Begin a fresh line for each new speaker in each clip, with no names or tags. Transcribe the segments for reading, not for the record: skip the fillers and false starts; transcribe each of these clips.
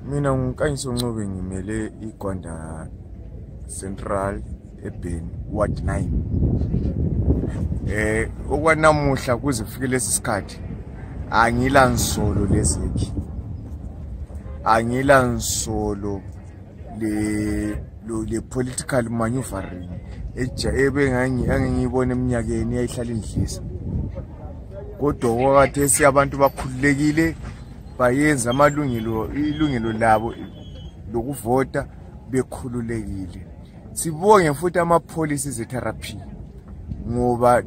Mina Nkanyiso Ncube ngimele eGwanda Central eBheni Ward 9. Okwanamuhla kuze kufike lesisikhathi angila nsolo lezeki. Angila nsolo le political maneuvering engiyibona eminyakeni yayihlala indlisa. Kodwa okwathi abantu bakhululekile bayenza ilungelo labo lokuvota bekhululekile. Sibonge futhi ama-policies etherapy ngoba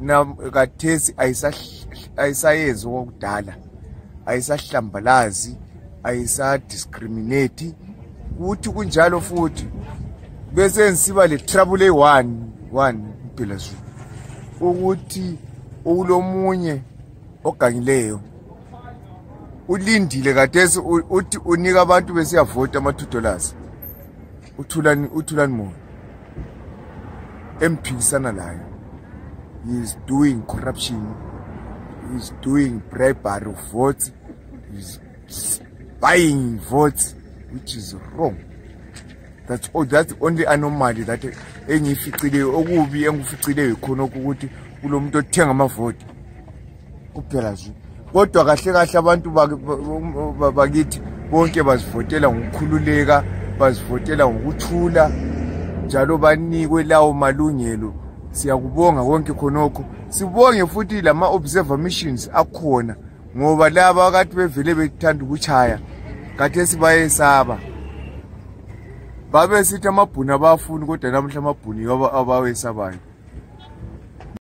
kathesi ayisayenzi okudala, ayisahlambalazi, ayisadiscriminate. Kuthi kunjalo futhi bese nsiba le trouble one impela zwi ukuthi ulomunye ogangileyo ulindile kathesi uthi unika abantu besiyavota ama$2 uthulani mo emphikisana layo. He is doing corruption, he is doing bribery of votes, he is buying votes, which is wrong. That's the only anomaly that engificileyo okubi engificileyo khona ukuthi kulomuntu othenga amavoti kuphela nje. Kodwa kahle kahle abantu bakithi bonke bazivotela ngokukhululeka, bazivotela ngokuthula, njalo banikwe lawo malungelo. Siyakubonga konke khonokho. Sibonge futhi lama observer missions akhona ngoba laba akade bevele bethanda ukuchaya kathesi bayesaba. Babe sithi amabhunu abafuni kodwa namhla amabhunu abawesabayo.